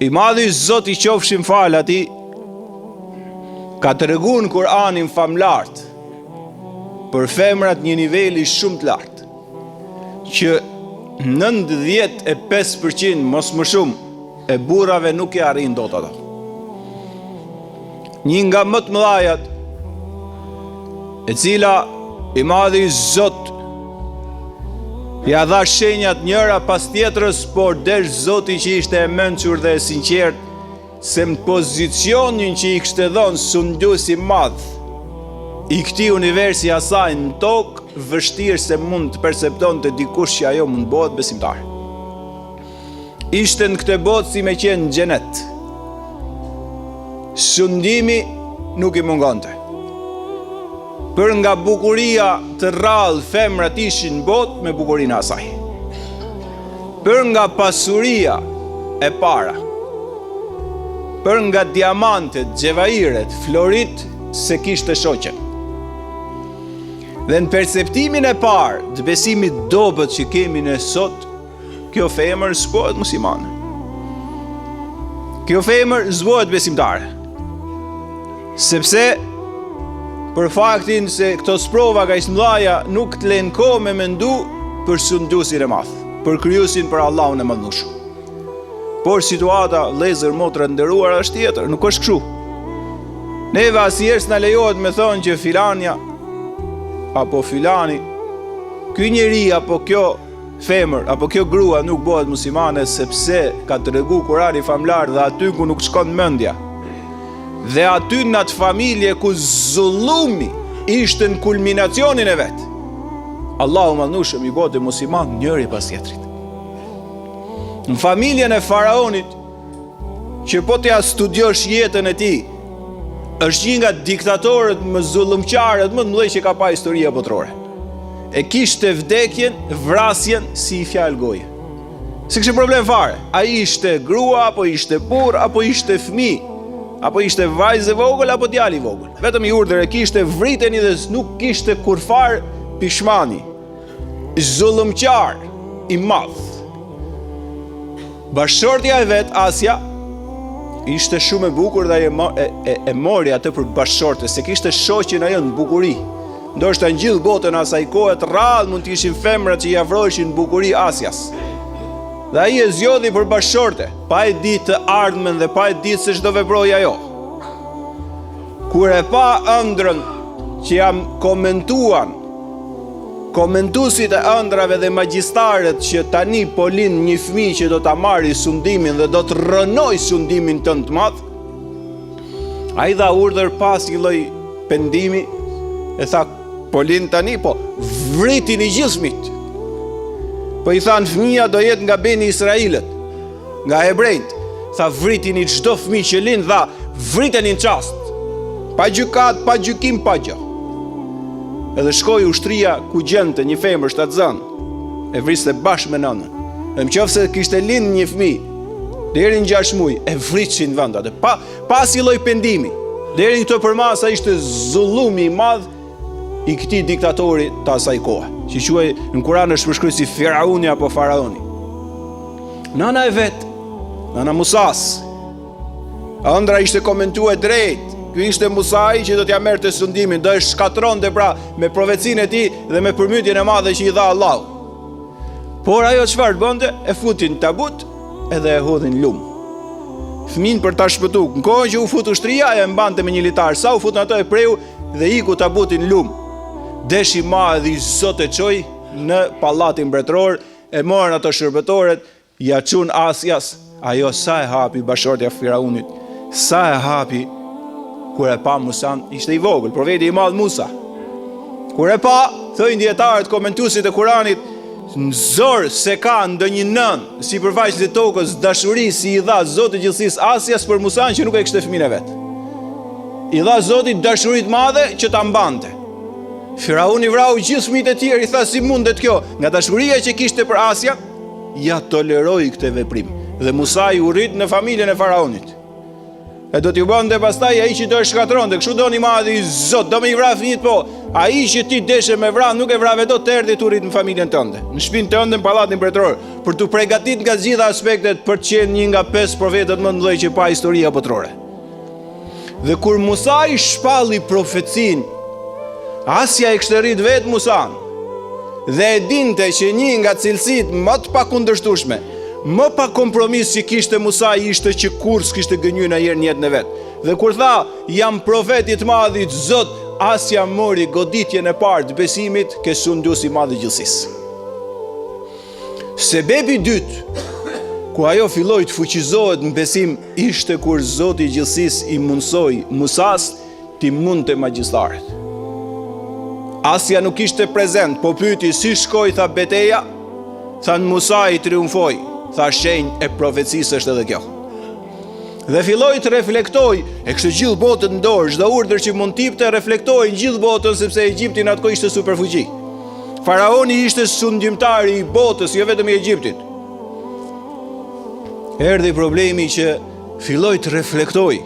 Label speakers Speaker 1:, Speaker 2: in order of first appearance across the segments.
Speaker 1: I madhi Zot i qofshim falë atij, ka tregu në Kur'anin famëlartë, për femrat një niveli shumë të lartë, që 95% mos më shumë e burrave nuk i arrijnë dot ato. Një nga më të mëdhajat, e cila i madhi Zot ia dha shenjat njëra pas tjetrës, por desh Zoti që ishte e mençur dhe e sinqertë, se në pozicionin që i kishte dhënë sunduesi i madh i këtij universi asaj në tokë, vështirë se mund të perceptonte dikush që ajo mund të bëhet besimtare. Ishte në këtë botë si me qenë në xhenet. Sundimi nuk i mungonte. Për nga bukuria të rrallë femrat ishin në botë me bukurinë e asaj. Për nga pasuria e para. Për nga diamantet, xhevairet, floritë s'e kishte shoqen. Dhe në perceptimin e parë të besimit dobët që kemi ne sot, Kjo femër s'bohet muslimane. Kjo femër s'bohet besimtare. Sepse për faktin se këto sprova kaq të mëdhaja nuk të lenë kohë me mendu për sunduesin e madh, për krijuesin për Allahun e madhnushëm. Por situata, vëllezër, motra të nderuara është tjetër, nuk është kështu. Neve asnjëherë s'na lejohet me thonë që filanja apo filani, ky njeri apo kjo femër apo kjo grua nuk bëhet muslimane sepse ka tregu Kurani famëlartë dhe aty ku nuk shkon mendja. Dhe aty në atë familje ku zullumi ishte në kulminacionin e vet. Allahu i madhnushëm i bënte musliman njëri pas tjetrit. Në familjen e faraonit që po t'ia studiosh jetën e tij, është një nga diktatorët më zullumqarët më të mëdhenj që ka pa historia botërore. E kishte vdekjen, vrasjen si fjalë goje. S'e kishte problem fare. A ishte grua, apo ishte burrë, apo ishte fëmijë, apo ishte vajzë e vogël, apo djalë i vogël. Vetëm një urdhër e kishte vriteni dhe nuk kishte kurrfarë pishmani. Zullumqar i madh. Bashkëshortja e vet, Asia, ishte shumë e bukur dhe ai e, e, e, e mori atë për bashkëshorte, s'e kishte shoqen ajo në bukuri. Ndoshta në gjithë botën asaj kohe të rrallë mund të ishin femrat që i afroheshin në bukuri Asias. Dhe ai e zgjodhi për bashkëshorte, pa e ditë të ardhmen dhe pa e ditë se ç'do veprojë ajo. Kur e pa ëndrrën që ia komentuan Komentuesit e ëndrrave dhe magjistarët që tani po lind një fëmijë që do ta marrë sundimin dhe do të rrënojë sundimin tënd të madh, ai dha urdhër pa asnjë lloj pendimi e tha po lind tani po vritini gjithë fëmijët. Po i thanë fëmija do jetë nga beni Israilët. Nga hebrejtë, tha vritini çdo fëmijë që lind, tha vriteni në çast. Pa gjykatë, pa gjykim, pa gjë. Edhe shkoi ushtria ku gjente një femër shtatzënë, e vriste bashkë me nënën. Dhe në qoftë se kishte lind një fëmijë, deri në 6 muaj, e vritshin në vend atë, pa, pa asnjë lloj pendimi. Deri në këto përmasa ishte zullumi i madh i këtij diktatori të asaj kohe, që quhej në Kur'an është përshkruar si Firauni apo Faraoni. Nana e vet, nana Musas. Ëndra ishte komentuar drejt. Ky ishte Musai që do t'ia merrte sundimin, do e shkatërronte pra me profecinë e tij dhe me përmbytjen e madhe që i dha Allahu. Por ajo çfarë bënte, e futi në tabut edhe e hodhi në lum. Fëmin për ta shpëtu, në kohën që u fut ushtria, e mbante me një litar, sa u futën ato e preu dhe iku tabuti në lum. Deshi i madhi Zot e çoi në pallatin mbretëror, e morën ato shërbëtoret, ia çunë Asjas, ajo sa e hapi bashkëshortja e Firaunit, sa e hapi kur e pa Musan, ishte i vogël, profeti i madh Musa. Kur e pa, thojnë dijetarët, komentuesit e Kuranit, në zor se ka ndonjë nënë sipërfaqen e tokës dashuri si i dha Zoti i gjithësisë Asjas për Musan që nuk e kishte fëmijën e vet. I dha Zoti dashuri të madhe që ta mbante. Firauni vrau gjithë fëmijët e tjerë, i tha si mundet kjo? Nga dashuria që kishte për Asjan, ia toleroi këtë veprim dhe Musai u rrit në familjen e faraonit. E do t'ju bënte pastaj ai që do e shkatërronte. Kështu don i madhi Zot, do me i vra fëmijët po. Ai që ti deshe me vra, nuk e vrave dot erdhi t'u rrit në familjen tënde, në shpinë tënde në pallatin mbretëror, për t'u pregatit nga të gjitha aspektet për të qenë një nga pesë profetët më të mëdhenj që pa historia botërore. Dhe kur Musai shpalli profecinë, Asja e kishte rrit vetë Musan dhe e dinte që një nga cilësitë më të pakundërshtueshme, më pa kompromis që kishte Musai ishte që kurrë s'kishte gënjyer ndonjëherë në jetën e vet. Dhe kur tha, jam profet i të madhit Zot, Asja mori goditjen e parë të besimit ke sunduesi i madh i gjithësisë. Sebepi i dytë, ku ajo filloi të fuqizohet në besim, ishte kur Zoti i gjithësisë i mundësoi Musas t'i mundte magjistarët. Asja nuk ishte prezent, po pyti si shkoi, tha beteja, thanë Musai triumfoi, tha shenjë e profecisë është edhe kjo. Dhe filloi të reflektojë, e kishte gjithë botën në dorë, çdo urdhër që mund t'jipte reflektohej në gjithë botën sepse Egjipti në atë kohë ishte superfuqi. Faraoni ishte sundimtari i botës, jo vetëm i Egjiptit. Erdhi problemi që filloi të reflektojë,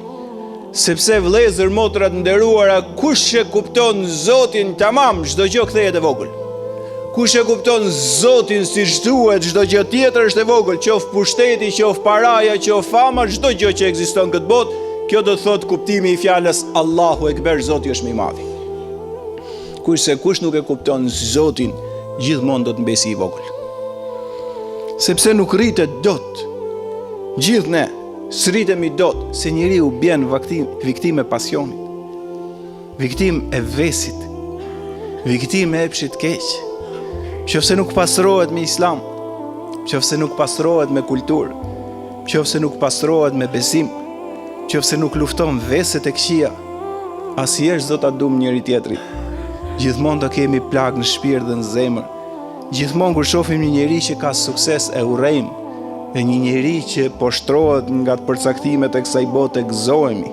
Speaker 1: sepse vëllezër motra të nderuara, kush e kupton Zotin tamam, çdo gjë kthehet e vogël. Kush e kupton Zotin siç duhet, çdo gjë tjetër është e vogël, qoftë pushteti, qoftë paraja, qoftë fama, çdo gjë që ekziston në këtë botë, kjo do të thotë kuptimi i fjalës Allahu Ekber, Zoti është më i madhi. Kurse kush nuk e kupton Zotin, gjithmonë do të mbesi i vogël. Sepse nuk rritet dot. Gjithë ne s'rritemi dot se njeriu bjen viktimë e pasionit. Viktimë e vesit, viktimë e epshit keq. Qofse nuk pastrohet me islam, qofse nuk pastrohet me kulturë, qofse nuk pastrohet me besim, qofse nuk lufton veset e këqija, asnjëherë s'do ta dumë njëri-tjetrin. Gjithmonë do kemi plagë në shpirt dhe në zemër. Gjithmonë kur shohim një njeri që ka sukses e urrejmë, dhe një njeri që poshtrohet nga të përcaktimet e kësaj bote gëzohemi.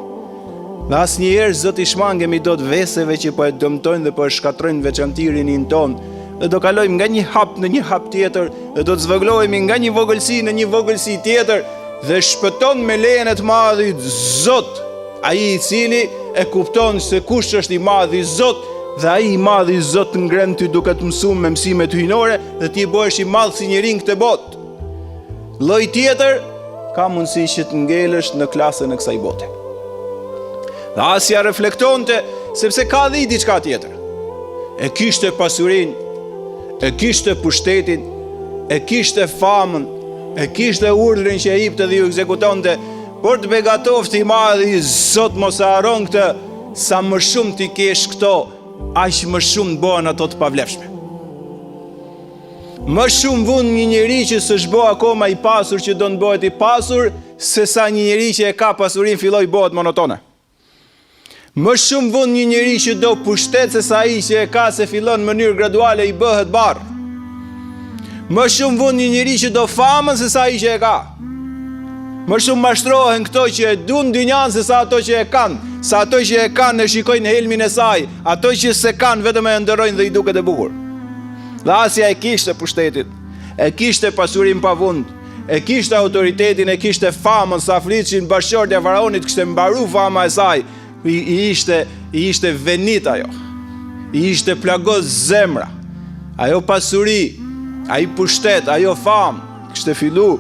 Speaker 1: Dhe asnjëherë s'do t'i shmangemi dot veseve që po e dëmtojnë dhe po e shkatërrojnë në veçanti rininë tonë dhe do kalojmë nga një hap në një hap tjetër dhe do të zvogëlohemi nga një vogëlsi në një vogëlsi tjetër dhe shpëton me lejen e të madhit Zot, ai i cili e kupton se kush është i madhi Zot dhe ai i madhi Zot të ngren ty duke të mësuar me mësimet hyjnore dhe ti bëhesh i madh si njeri në këtë botë. Lloj tjetër, ka mundësi që të ngelësh në klasën e kësaj bote. Dhe Asja reflektonte, sepse ka dhe diçka tjetër. E kishte pasurinë, e kishte pushtetin, e kishte famën, e kishte urdhrin që e jipte dhe ju ekzekutonte, por të begatoftë i madhi Zot mos e harron këtë, sa më shumë t'i kesh këto, aq më shumë të bëhen ato të pavlefshme. Më shumë vun një njeri që s'është bo akoma i pasur që don të bëhet i pasur, se sa një njeri që e ka pasurinë filloi bëhet monotone. Më shumë vun një njeri që do pushtet se sa ai që e ka se fillon në mënyrë graduale i bëhet barrë. Më shumë vun një njeri që do famën se sa ai që e ka. Më shumë mashtrohen këto që e dun dynjanë se sa ato që e kanë, se ato që e kanë e shikojnë helmin e saj, ato që s'e kanë vetëm e ëndërrojnë dhe i duket e bukur. Dhe Asja e kishte pushtetin, e kishte pasurinë pa fund, e kishte autoritetin, e kishte famën, sa flitshin bashkëshortja e faraonit, kishte mbaru fama e saj, i, i ishte, i ishte venit ajo, i ishte plagos zemra, ajo pasuri, ai pushtet, ajo famë, kishte fillu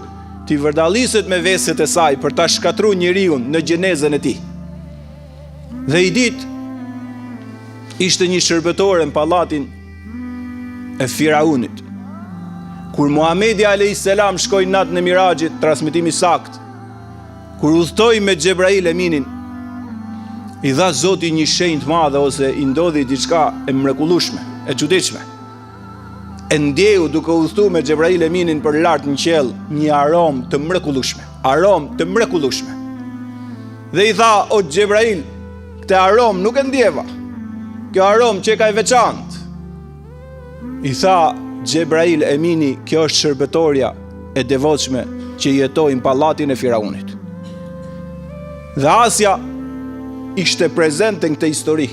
Speaker 1: t'i vërdalliset me veset e saj për ta shkatërru njeriun në gjenezën e tij. Dhe një ditë, ishte një shërbëtore në pallatin e Firaunit. Kur Muhamedi alayhis salam shkoi natën e Miraxhit, transmetim i saktë. Kur udhëtoi me Xhebrail Eminin, i dha Zoti një shenjë të madhe ose i ndodhi diçka e mrekullueshme, e çuditshme. E ndjeu duke udhëtu me Xhebrail Eminin për lart në qiell një aromë të mrekullueshme, aromë të mrekullueshme. Dhe i tha, o Xhebrail, Këtë aromë nuk e ndjeva. Kjo aromë qenka e veçantë. I tha Xhebrail Emini, kjo është shërbëtorja e devotshme që jetoi në pallatin e Firaunit. Dhe Asja ishte prezente në këtë histori.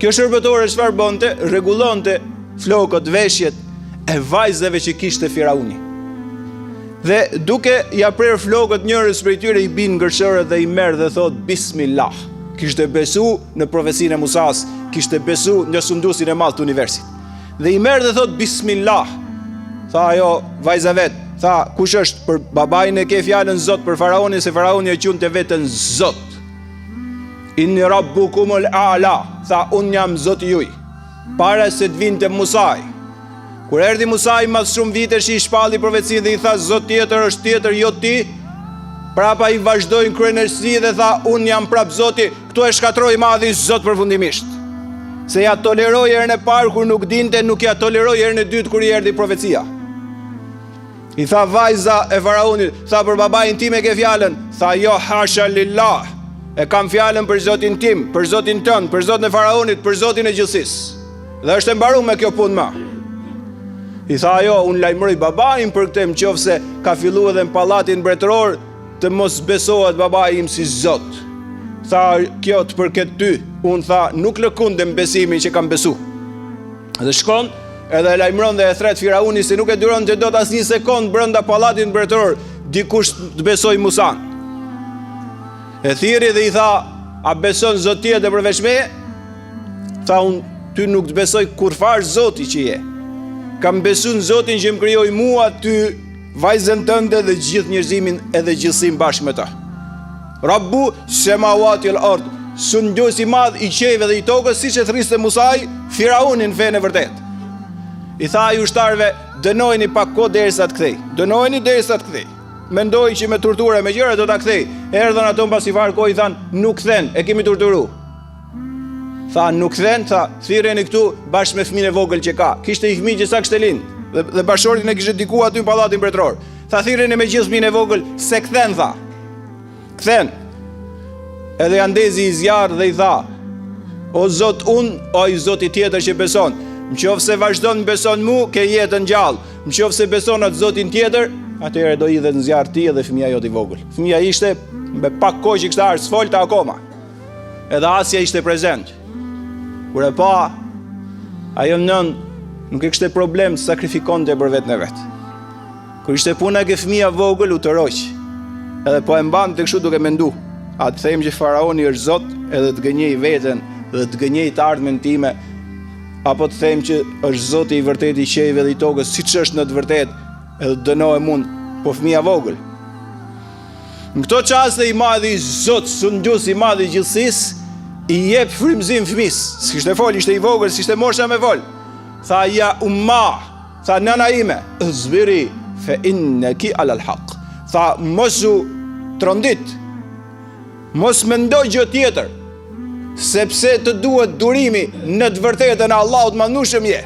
Speaker 1: Kjo shërbëtore çfarë bënte? Rregullonte flokët, veshjet e vajzave që kishte Firauni. Dhe duke ia prerë flokët njërës prej tyre i bin gërshërët dhe i merr dhe thotë Bismillah. Kishte besu në profecinë e Musas, kishte besu në sunduesin e madh të universit. Dhe i merr dhe thotë Bismillah. Tha ajo vajza vet, tha kush është për babain e ke fjalën Zot për faraonin se faraoni e quante veten Zot. Inni rabbukumul a'la, tha unë jam Zoti juj. Para se të vinte Musai. Kur erdhi Musai mas shumë vitesh i shpalli profecinë dhe i tha Zot tjetër është tjetër jo ti. Prapa i vazhdoi në kryeneçësi dhe tha unë jam prap Zoti, këtu e shkatërroi i madhi Zot përfundimisht. Se ia toleroi herën e parë kur nuk dinte, nuk ia toleroi herën e dytë kur i erdhi profecia. I tha vajza e faraonit, tha për babain tim e ke fjalën, tha jo hasha lillah, e kam fjalën për zotin tim, për zotin tënd, për zotin e faraonit, për zotin e gjithësisë. Dhe është e mbarume kjo punë ma. I tha ajo, unë lajmëroj babain për këtë në qoftë se ka fillu edhe në pallatin mbretëror të mos besohet babai im si zot. Tha, kjo të përket ty, unë tha, nuk lëkundem besimin që kam besu. Dhe shkon, edhe e lajmëron dhe e thret Firauni se nuk e duronte dot asnjë sekond brenda pallatit mbretëror, dikush të besojë Musan. E thirri dhe i tha, a beson zot tjetër përveç meje? Tha unë, ty nuk të besoj kurrfarë zoti që je. Kam besu në zotin që më krijoi mua ty, vajzën tënde dhe gjithë njerëzimin edhe gjithësinë bashkë me të. Rabbu semawati wal ard, sundues i madh i qiejve dhe i tokës, siç e thërriste Musai, Firaunin në fenë e vërtetë. I tha ai ushtarëve, dënojeni pak kohë derisa të kthej. Dënojeni derisa të kthej. Mendoi që me tortura me gjëra do ta kthej. Erdhën ato mbas një farë kohe i thanë, nuk kthen, e kemi torturu. Tha, nuk kthen, tha, thirreni këtu bashkë me fëmijën e vogël që ka. Kishte një fëmijë që sa kishte lind dhe, dhe bashkëshortin e kishte diku aty në pallatin mbretëror. Tha, thirreni me gjithë fëmijën e vogël, se kthen, tha. Kthen. Edhe ia ndezi zjarr dhe i tha, o zot unë, o ai zoti tjetër që beson, në qoftë se vazhdon më beson mu, ke jetën gjallë, në qoftë se beson atë zotin tjetër, atëherë do hidhet në zjarr ti edhe fëmija jot i vogël. Fëmija ishte me pak kohë që kishte ardhur, s'folte akoma. Edhe Asja ishte prezent. Kur e pa, ajo nënë nuk e kishte problem të sakrifikonte për veten e vet. Kur ishte puna ke fëmija vogël, u tërhoq. Edhe po e mbante kështu duke mendu. A të them që faraoni është zot edhe të gënjej veten dhe të gënjej të ardhmen time, apo të them që është zoti i vërtetë i qiejve dhe i tokës, siç është në të vërtetë, edhe të dënohem unë, po fëmija vogël. Në këto çaste i madhi Zot, sundues i madh i gjithësisë, i jep frymëzim fëmijës. S'kishte fol, ishte i vogël, s'ishte mosha me fol. Tha ja umma, tha nëna ime, isbiri fe inneki alal hak. Tha mos u trondit. Mos mendo gjë tjetër, sepse të duhet durimi në të vërtetën e Allahut të madhnushëm je.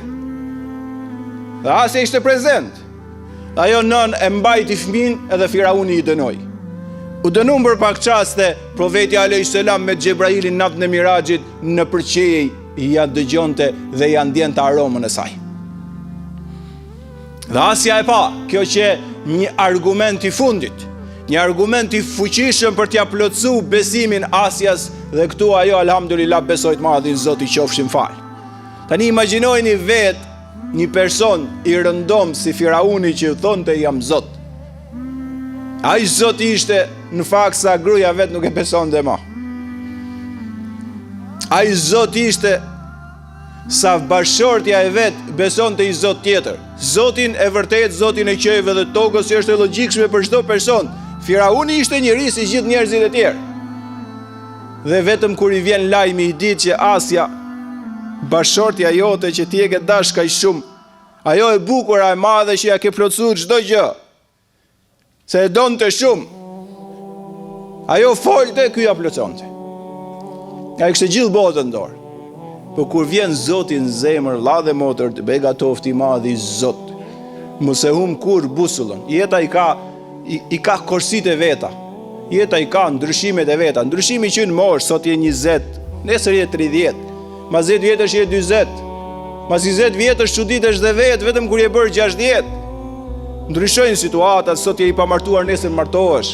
Speaker 1: Dhe Asja ishte prezent. Ajo nënë e mbajti fëmijën edhe Firauni i dënoi. U dënun për pak çaste, profeti alayhis salam me Xhebrailin natën e Miraxhit nëpër qiej ia dëgjonte dhe ia ndjente aromën e saj. Dhe Asja e pa, kjo qe një argument i fundit, një argument i fuqishëm për t'ia plotësu besimin Asjas dhe këtu ajo alhamdulillah besoi të madhin Zot i qofshim falë. Tani imagjinojeni vetë Një person i rëndomtë si Firauni që thonte jam Zot. Ai Zot ishte në fakt sa gruaja vet nuk e besonte më. Ai Zot ishte sa bashkëshortja e vet besonte një Zot tjetër. Zotin e vërtetë, Zotin e qiejve dhe tokës, që është e logjikshme për çdo person. Firauni ishte njeri si gjithë njerëzit e tjerë. Dhe vetëm kur i vjen lajmi i ditë që Asja, bashkëshortja jote që ti e ke dashur kaq shumë, ajo e bukura e madhe që ia ke plotësuar çdo gjë, se e donte shumë. Ajo folte, ky ia plotësonte. Ai kishte gjithë botën në dorë. Po kur vjen Zoti në zemër, vlla dhe motër, të begatoftë i madhi Zot. Mos e humb kurrë busullën. Jeta i ka i, i ka korsitë e veta. Jeta i ka ndryshimet e veta. Ndryshimi që në moshë, sot je 20, nesër je 30, mas 10 vjetësh je 40, mas 20 vjetësh çuditesh dhe vetë vetëm kur je bërë 60. Ndryshojnë situatat, sot je i pamartuar, nesër martohesh.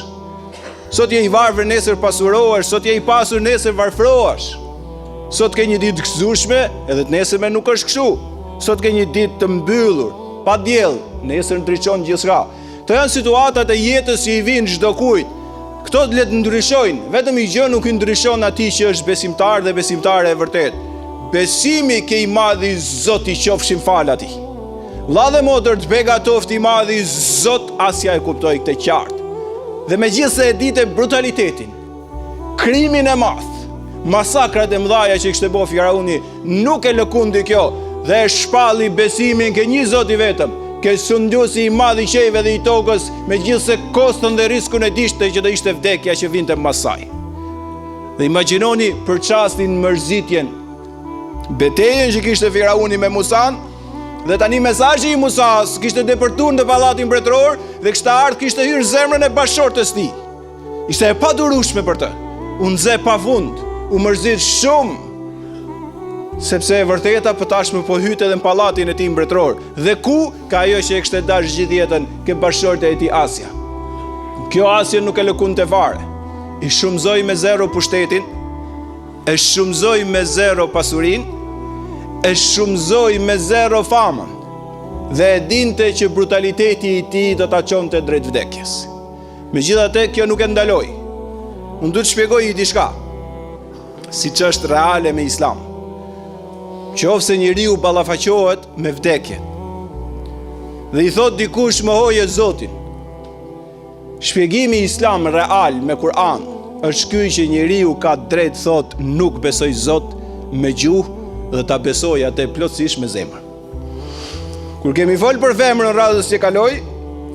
Speaker 1: Sot je i varfër, nesër pasurohesh, sot je i pasur, nesër varfrohesh. Sot ke një ditë të gëzueshme, edhe të nesërmen nuk është kështu. Sot ke një ditë të mbyllur, pa diell, nesër ndriçon gjithçka. Këto janë situatat e jetës që i vijnë çdokujt. Këto le të ndryshojnë, vetëm një gjë nuk i ndryshon atij që është besimtar dhe besimtare e vërtetë. Besimi ke i madhi Zot i qofshim falë atij. Vlla dhe motër të begatoftë i madhi Zot Asja e kuptoi këtë qartë. Dhe megjithëse e dite brutalitetin, krimin e madh, masakrat e mëdhaja që kishte bo Firauni, nuk e lëkundi kjo dhe e shpalli besimin ke një Zot i vetëm, ke sunduesi i madh i qiejve dhe i tokës, megjithëse koston dhe riskun e dishte që do ishte vdekja që vinte mbas saj. Dhe imagjinoni për çastin mërzitjen, betejën që kishte Firauni me Musan, dhe tani mesazhi i Musas kishte depërtuar në pallatin mbretëror dhe kishte ardhur kishte hyrë në zemrën e bashkëshortes tij. Ishte e padurueshme për të. U nxe pa fund, u mërzit shumë, sepse e vërteta po tashmë po hyte edhe në pallatin e tij mbretëror. Dhe ku ka ajo që e kishte dashur gjithë jetën ke bashkëshortja e tij Asia. Kjo Asia nuk e lëkundte fare. I shumëzoi me zero pushtetin, e shumëzoi me zero pasurinë, e shumëzoi me zero famën dhe e dinte që brutaliteti i tij do ta çonte drejt vdekjes. Megjithatë, kjo nuk e ndaloi. Unë du të shpjegoj një diçka, siç është reale me islam. Qoftë se njeriu ballafaqohet me vdekjen, dhe i thotë dikush mohoje Zotin, shpjegimi islam real me Kur'an, është ky që njeriu ka drejt thotë nuk besoj Zot me gjuhë dhe ta besojë atë plotësisht me zemër. Kur kemi fol për femrën radhës që kaloi,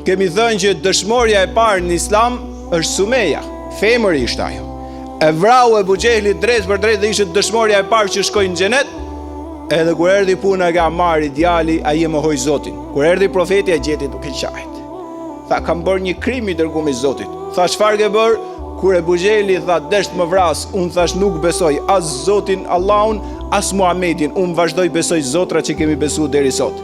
Speaker 1: kemi thënë që dëshmorja e parë në Islam është Sumeja, femër ishte ajo. E vrau Ebu Xhehli drejtpërdrejt dhe ishte dëshmorja e parë që shkoi në xhenet. Edhe kur erdhi puna ke Amari djali, ai e mohoi Zotin. Kur erdhi profeti e gjeti duke qajt. Tha, kam bërë një krim i dërgumi i Zotit. Tha, çfarë ke bërë? Kur Ebu Xhehli tha, desh të më vrasë, unë thashë nuk besoj as Zotin Allahun, as Muhamedin, unë vazhdoj besoj zotrat që kemi besu deri sot.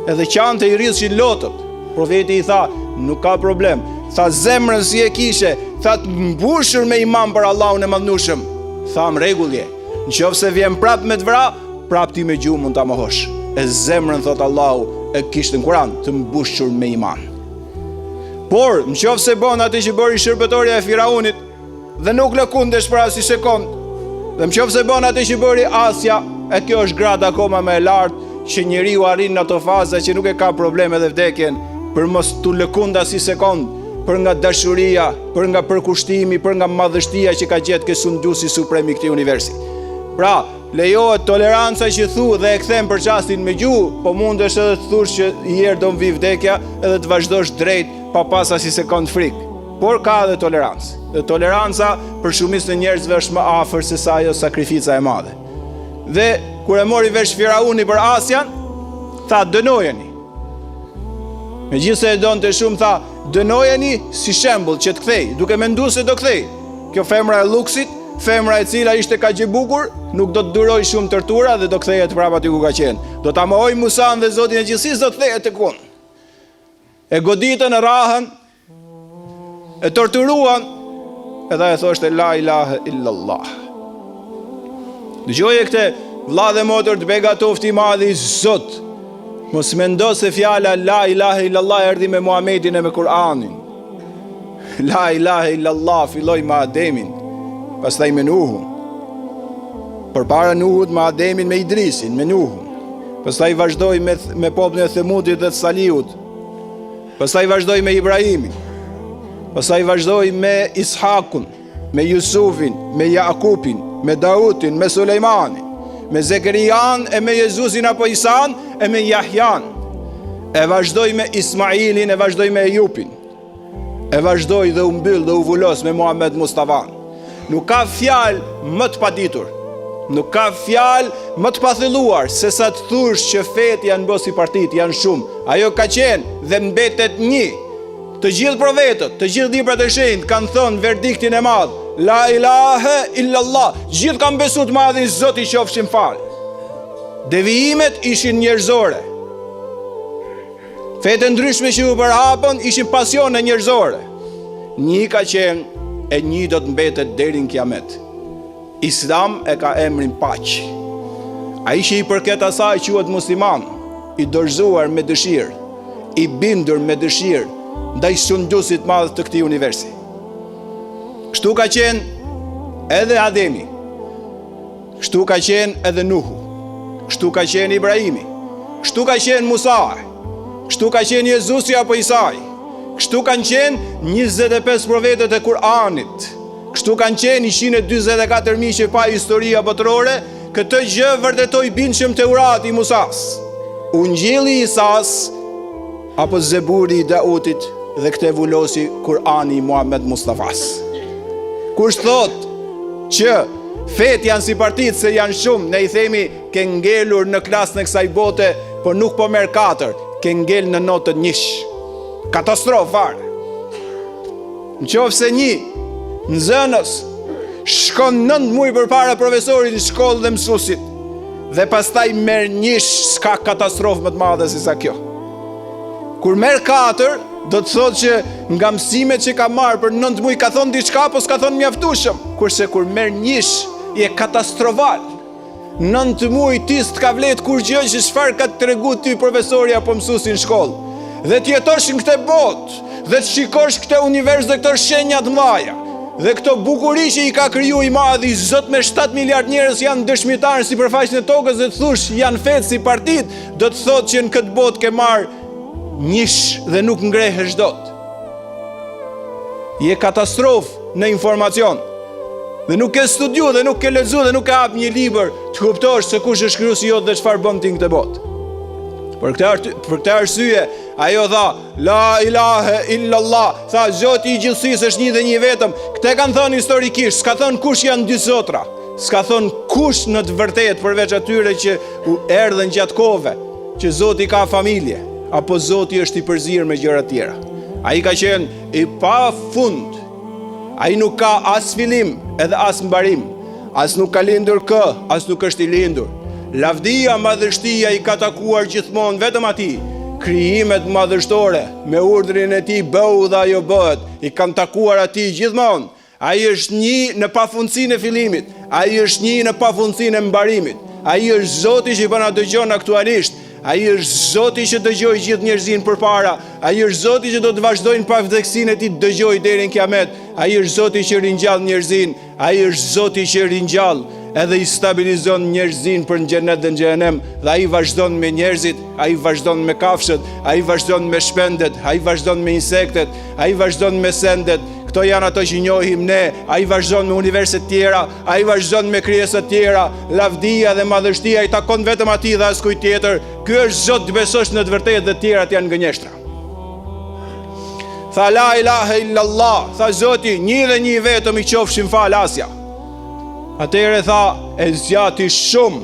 Speaker 1: Edhe qante i rridhshin lotët. Profeti i tha, nuk ka problem. Tha, zemrën si e kishe, tha të mbushur me iman për Allahun e madhnushëm. Tha, në rregull je. Në qoftë se vjen prapë me të vra, prapë ti me gjuhë mund ta mohosh. E zemrën, thotë Allahu, e kishte në Kuran, të mbushur me iman. Por, në qoftë se bon atë që bëri shërbëtorja e Firaunit, dhe nuk lëkundesh për asnjë sekond, dhe në qoftë se bon atë që bëri Asja, e kjo është gradë akoma më e lartë, që njeriu arrin në ato faza që nuk e ka problem edhe vdekjen, për mos t'u lëkund asnjë sekond, për nga dashuria, për nga përkushtimi, për nga madhështia që ka gjetë ke sunduesi suprem i këtij universi. Pra, lejohet toleranca që thu dhe e kthen për çastin me gjuhë, po mundesh edhe të thush që një herë do më vijë vdekja edhe të vazhdosh drejt pa pas asnjë sekond frikë. Por ka edhe tolerancë. Dhe toleranca për shumicën e njerëzve është më afër se sa ajo sakrifica e madhe. Dhe kur e mori vesh Firauni për Asian, tha dënojeni. Megjithëse e donte shumë, tha dënojeni si shembull që të kthej, duke menduar se do kthej. Kjo femra e lluksit, femra e cila ishte kaq e bukur, nuk do të durojë shumë tortura dhe do kthehet prapë aty ku ka qenë. Do ta mohojë Musan dhe Zotin e gjithësisë do të kthehet tek unë. E goditën, e rrahën, e torturuan, edhe ajo thoshte la ilahe illallah. Dëgjoje këtë, vlla dhe motër të begatoftë i madhi Zot, mos mendo se fjala la ilahe illallah erdhi me Muhamedin e me Kur'anin. La ilahe illallah filloi me Ademin, pastaj me Nuhun. Përpara Nuhut me Ademin me Idrisin, me Nuhun. Pastaj vazhdoi me me popullin e Themudit dhe të Salihut. Pastaj vazhdoi me Ibrahimin. Pastaj vazhdoi me Ishakun, me Jusufin, me Jakupin, me Dautin, me Sulejmanin, me Zekerian e me Jezusin apo Isan e me Jahjan. E vazhdoi me Ismailin, e vazhdoi me Ejupin. E vazhdoi dhe u mbyll dhe u vulos me Muhammed Mustafan. Nuk ka fjalë më të paditur, nuk ka fjalë më të pathelluar se sa të thush që fetë janë bo si partitë, janë shumë. Ajo ka qenë dhe mbetet një. Të gjithë profetët, të gjithë librat e shenjtë kanë thënë verdiktin e madh, la ilahe illallah. Gjithë kanë besu të madhin Zot i qofshim falë. Devijimet ishin njerëzore. Fetë e ndryshme që u përhapën ishin pasione njerëzore. Një ka qenë e një do të mbetet deri në kiamet. Islam e ka emrin paqe. Ai që i përket asaj quhet musliman, i dorëzuar me dëshirë, i bindur me dëshirë. ndaj sunduesit të madh të këtij universi. Kështu ka qenë edhe Ademi. Kështu ka qenë edhe Nuhu. Kështu ka qenë Ibrahimi. Kështu ka qenë Musai. Kështu ka qenë Jezusi apo Isai. Kështu kanë qenë 25 profetët e Kur'anit. Kështu kanë qenë 144.000 që pa historia botërore, këtë gjë vërtetoi bindshëm Teurati i Musas. Ungjilli i Isas apo Zeburi i Dautit dhe këtë e vulosi Kur'ani i Muhammed Mustafas. Kush thotë që fetë janë si partitë se janë shumë, ne i themi ke ngelur në klasën e kësaj bote, por nuk po merr katër, ke ngel në notën njësh. Katastrofë fare. Në qoftë se një nxënës shkon nëntë muaj përpara profesorit në shkollë dhe mësuesit dhe pastaj merr njësh, s'ka katastrofë më të madhe se sa kjo. Kur merr katër, do të thotë që nga mësimet që ka marrë për nëntë muaj ka thonë diçka, po s'ka thonë mjaftueshëm. Kurse kur merr njësh, je katastrofal. Nëntë muaj ty s'të ka vlejt kurgjë që çfarë ka të tregu ty profesori apo mësuesi në shkollë. Dhe të jetosh në këtë botë dhe të shikosh këtë univers dhe këto shenja të mëdha. Dhe këto bukuri që i ka kriju i madhi Zot me 7 miliard njerëz janë dëshmitarë në sipërfaqen e tokës dhe të thush janë fetë si partitë, do të thotë që në këtë botë ke marrë njësh dhe nuk ngrehesh dot. Je katastrofë në informacion. Dhe nuk ke studiu dhe nuk ke lexu dhe nuk ke hap një libër të kuptosh se kush është krijuesi jot dhe çfarë bën ti në këtë botë. Për këtë për këtë arsye, ajo tha la ilahe illallah, tha Zoti i gjithësisë është një dhe një vetëm. Këtë kanë thënë historikisht, s'ka thënë kush janë dy zotra. S'ka thënë kush në të vërtetë përveç atyre që u erdhën gjatë kohëve, që Zoti ka familje, apo Zoti është i përzier me gjëra të tjera. Ai ka qenë i pafund. Ai nuk ka as fillim edhe as mbarim. As nuk ka lindur kë, as nuk është i lindur. Lavdia, madhështia i ka takuar gjithmonë vetëm atij. Krijimet madhështore me urdhrin e tij bëhu dhe ajo bëhet, i kanë takuar atij gjithmonë. Ai është një në pafundësinë e fillimit, ai është një në pafundësinë e mbarimit. Ai është Zoti që po na dëgjon aktualisht. Ai është Zoti që dëgjoi gjithë njerëzinë përpara. Ai është Zoti që do të vazhdojë në pavdekësinë e tij të dëgjojë deri në kiamet. Ai është Zoti që ringjall njerëzinë. Ai është Zoti që ringjall edhe i stabilizon njerëzinë për në xhenet dhe në xhehenem dhe ai vazhdon me njerëzit, ai vazhdon me kafshët, ai vazhdon me shpendet, ai vazhdon me insektet, ai vazhdon me sendet. Këto janë ato që njohim ne. Ai vazhdon me universe të tjera, ai vazhdon me krijesa të tjera. Lavdia dhe madhështia i takon vetëm atij dhe askujt tjetër. Ky është Zot të besosh në të vërtetë dhe të tjerat janë gënjeshtra. Tha la ilahe illallah, tha Zoti, një dhe një vetëm i qofshim falë Asja. Atëherë tha, e zgjati shumë.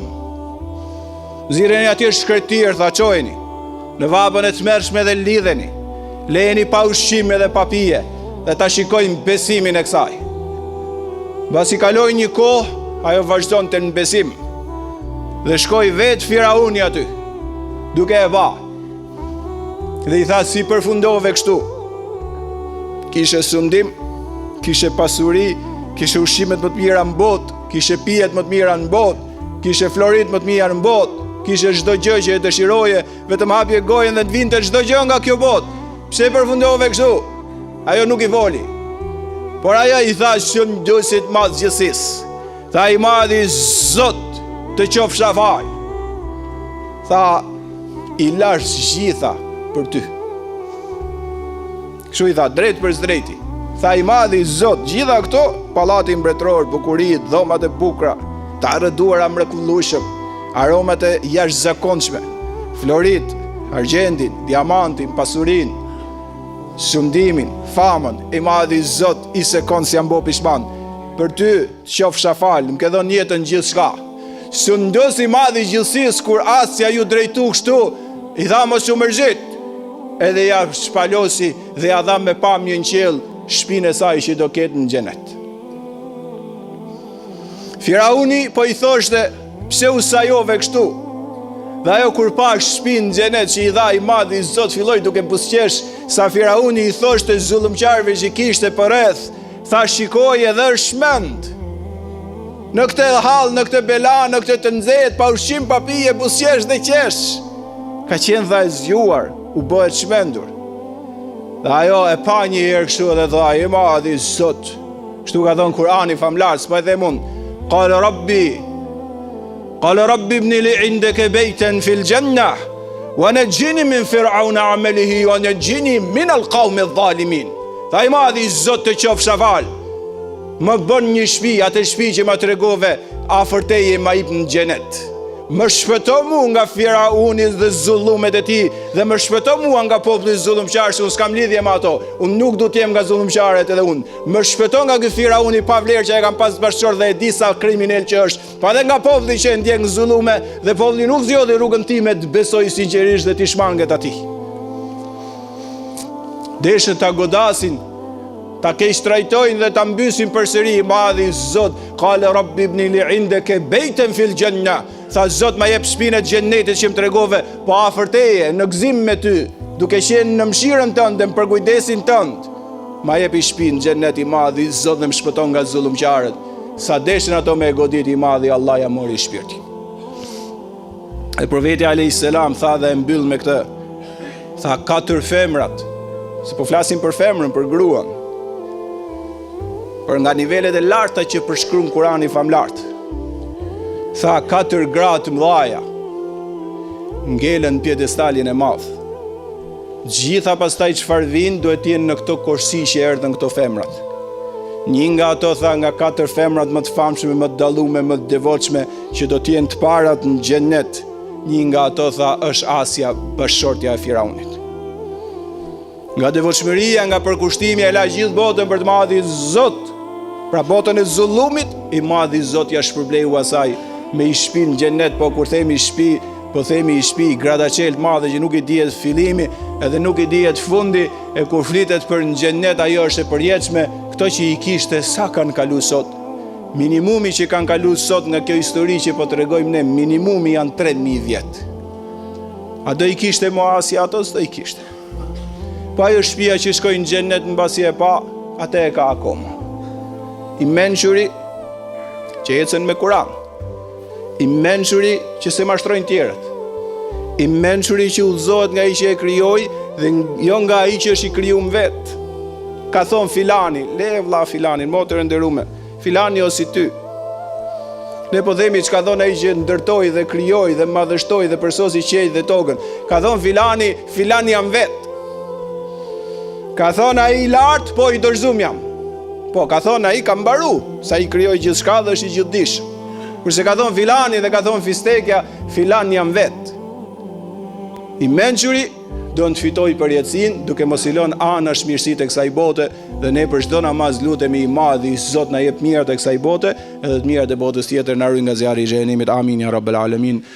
Speaker 1: Nxirreni atje shkretëtirë, tha çojeni. Në vapën e tmerrshme dhe lidheni. Lejeni pa ushqim edhe pa pije dhe ta shikojmë besimin e kësaj. Mbasi kaloi një kohë, ajo vazhdonte në besim. Dhe shkoi vetë Firauni aty, duke e pa. Dhe i tha si përfundove kështu? Kishe sundim, kishe pasuri, kishe ushqimet më të mira në botë, kishe pijet më të mira në botë, kishe floritë më të mira në botë, kishe çdo gjë që e dëshiroje, vetëm hapje gojën dhe të vinte çdo gjë nga kjo botë. Pse përfundove kështu? Ajo nuk i foli. Por ajo i tha sunduesit të madh gjithësisë. Tha i madhi Zot të qofsha falë. Tha i lashë gjitha për ty. Kështu i tha drejtpërsëdrejti. Tha i madhi Zot, gjitha këto, pallati mbretëror, bukuritë, dhomat e bukura, të arreduara mrekullueshëm, aromat e jashtëzakonshme, floritë, argjendin, diamantin, pasurinë, sundimin, famën, i madhi Zot, i sekond s'jam bo pishman. Për ty, të qofsha falë, më ke dhënë jetën gjithçka. Sundues i madh i gjithësisë, kur Asja iu drejtu kështu, i tha mos u mërzit. Edhe ia shpalosi dhe ia dha me pamje në qiell shpinë e saj që do ketë në xhenet. Firauni po i thoshte, pse u sajove kështu? Dhe ajo kur pa shpinë në xhenet që i dha i madhi Zot filloi duke buzëqesh, sa Firauni i thoshte zullumqarëve që kishte përreth, Tha shikoje edhe është çmend. Në këtë hall, në këtë bela, në këtë të nxehtë, pa ushqim, pa pije, buzëqesh dhe qesh. Ka qenë tha e zgjuar, u bë e çmendur. Dhe ajo e pa një herë kështu edhe tha, i madhi Zot. Kështu ka thonë Kurani famëlartë, s'po e them unë. Kale rabbi, kale rabbi bni li indeke bejten fil xhenne, wa nexhini min firaune wa amelihi, wa nexhini min el kaumi dhalimin. Tha i madhi Zot të qofsha falë, më bën një shpi, atë shpi që ma tregove, afër teje ma jip në xhenet. Më shpëto mu nga Firauni dhe zullumet e tij dhe më shpëto mua nga populli zullumqar se unë s'kam lidhje me ato. Unë nuk du të jem nga zullumqarët edhe unë. Më shpëto nga ky Firauni pa vlerë që e kam pas bashkëshort dhe e di sa kriminel që është. Pa dhe nga populli që e ndjek në zullume dhe populli nuk zgjodhi rrugën time të besoj sinqerisht dhe t'i shmanget atij. Deshën ta godasin Ta keqtrajtojnë dhe ta mbysin përsëri i madhi Zot, kale rabbi bni li indeke bejten fil xhenne, tha Zot ma jep shpinë e xhennetit që më tregove, po afër teje, në gëzim me ty, duke qenë në mëshirën tënde, në përkujdesin tënd, ma jep shpinë xhennet i madhi Zot dhe më shpëton nga zullumqarët. Sa deshën ato me e godit i madhi Allah ja mori shpirtin. E profeti a.s. tha dhe e mbyll me këtë, tha katër femrat, se po flasim për femrën, për gruan, për nga nivelet e larta që përshkruan Kurani famëlartë. Tha katër gra të mëdhaja, ngelën në piedestalin e madh. Gjitha pastaj çfarë vijnë duhet të jenë në këto korsi që erdhën këto femrat. Një nga ato tha nga katër femrat më të famshme, më të dallume, më të devotshme që do të jenë të parat në xhennet. Një nga ato tha është Asia, bashkëshortja e Firaunit. Nga devotshmëria, nga përkushtimi e la gjithë botën për të madhin Zot. Pra botën e zullumit, i madhi Zot ja shpërbleu asaj me i shpi në xhennet, po kur themi shpi, Po themi i shpi gradaçelë të madhe që nuk i dihet fillimi edhe nuk i dihet fundi e kur flitet për në xhennet ajo është e përjetshme, këto që i kishte sa kanë kalu sot. Minimumi që kanë kalu sot nga kjo histori që po tregojmë ne, minimumi janë 3000 vjet. A do i kishte mo Asia ato s'do i kishte. Po ajo shpia që shkoi në xhennet mbasi e pa, atë e ka akoma. I mençuri që ecën me Kuran, I mençuri që s'e mashtrojnë tjerët. I mençuri që udhëzohet nga ai që e krijoi dhe jo nga ai që është i krijum vet. Ka thonë filani, le vlla filanin, motër e nderume, filani o si ty. Ne po themi çka thonë ai që ndërtoi dhe krijoi dhe madhështoi dhe përsosi qiejt dhe tokën. Ka thonë filani, filan jam vet. Ka thonë ai i lartë, po i dorëzum jam. Po, ka thonë ai ka mbaru, se ai krijoi gjithçka dhe është i gjithëdijshëm. Kurse ka thonë filani dhe ka thonë fistekja, filan jam vet. I mençuri don të fitojë përjetësinë, duke mos i lënë anash mirësitë e kësaj bote dhe ne për çdo namaz lutemi i madhi Zot na jep mirat e kësaj bote edhe të mirat e botës tjetër na ruaj nga zjarri i xhehenemit. Amin ya rabbel alamin.